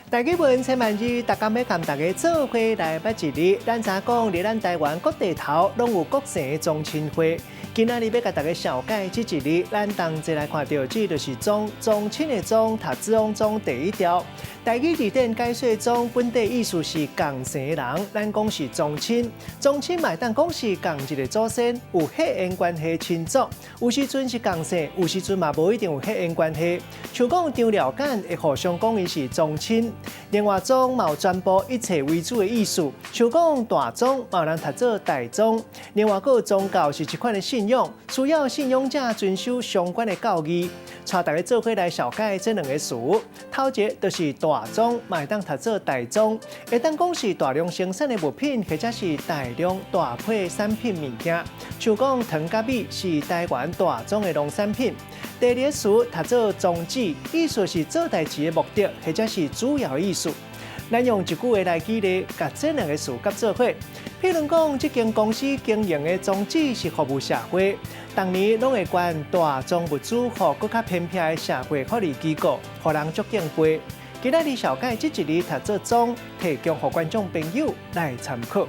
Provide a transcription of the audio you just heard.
台語文千萬字，逐工欲共大家做伙來捌一字。咱知影講，佇咱台灣各地頭攏有各姓的宗親會。今仔日欲共大家紹介這一字，咱同齊來看著，這就是宗，宗親的宗，讀子王宗第一調。台語字典解說宗本底意思是仝姓的人，咱講是宗親。宗親嘛會當講是仝一个祖先，有血緣關係親族。有時陣是仝姓，有時陣嘛無一定有血緣關係。像講張寮簡會互相講伊是宗親。另外，宗嘛有全部一切為主的意思，像講大宗嘛有人讀做大宗。另外，閣有宗教是一款的信仰，需要信仰者遵守相關的教義。帶大家做伙來紹介這兩个詞，頭一个就是大宗，嘛會當讀做大宗，會當講是大量生產的物品，或者是大量大批產品物件。像講糖佮米是台灣大宗的農產品。第二个詞讀做宗旨，意思是做代誌的目的，或者是主要意思。咱用一句話來舉例，共這兩个詞結做伙。譬如講，這間公司經營的宗旨是服務社會，逐年攏會捐大宗物資予閣較偏僻的社會福利機構，予人足敬佩。今仔日紹介這一字讀做宗，提供予觀眾朋友來參考。